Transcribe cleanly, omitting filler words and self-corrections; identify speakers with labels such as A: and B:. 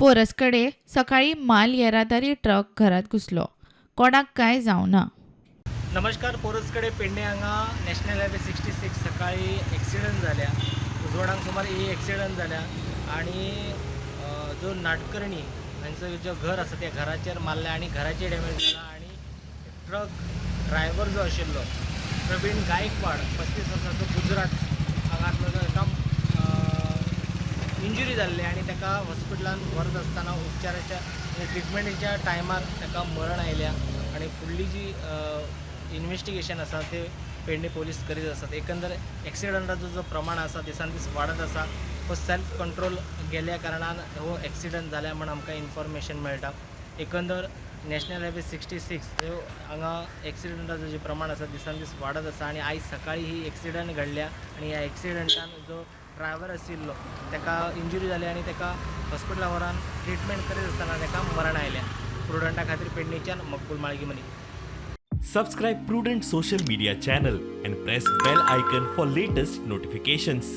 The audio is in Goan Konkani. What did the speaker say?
A: पोरसकडे सकाळीं माल येरादारी ट्रक घरांत घुसलो. कोणाक कांय जावंक ना.
B: नमस्कार. पोरसकडे पेडणे हांगा नॅशनल हायवे 66 सकाळी एक्सिडंट जाल्या. उजवाडांक सुमार ही एक्सिडंट जाल्या आणि जो नाटकर्णी हांचो जो घर आसा, त्या घराचेर मारल्या आनी घराची डॅमेज जाला. आनी ट्रक ड्रायव्हर जो आशिल्लो प्रवीण गायकवाड, 35 वर्सांचो, गुजरात हांगांतलो, जो एका इंजुरी जाल्ली आनी ताका हॉस्पिटलान व्हरत आसतना उपचाराच्या, ट्रिटमेंटीच्या टायमार ताका मरण आयल्या. आनी फुडली जी इन्वेस्टिगेशन आसा ते पेडणे पोलीस करीत आसात. एकंदर एक्सिडंटाचो जो प्रमाण आसा, दिसान दीस वाडत आसा. हो सेल्फ कंट्रोल गेल्या कारणान हो एक्सिडंट जाल्या म्हण आमकां इन्फॉर्मेशन मेळटा. एकंदर नॅशनल हायवे 66 ह्यो हांगा एक्सिडंटाचो जे प्रमाण आसा, दिसान दीस वाडत आसा. आनी आयज सकाळी ही एक्सिडंट घडल्या आनी ह्या एक्सिडंटान जो ड्रायव्हर आशिल्लो ताका इंजुरी जाली आनी ताका हॉस्पिटला व्हरून ट्रिटमेंट करीत आसतना ताका मरण आयलें. प्रुडंटा खातीर पेडणेच्यान मकबूल माळगीमनी.
C: Subscribe Prudent social media channel and press bell icon for latest notifications.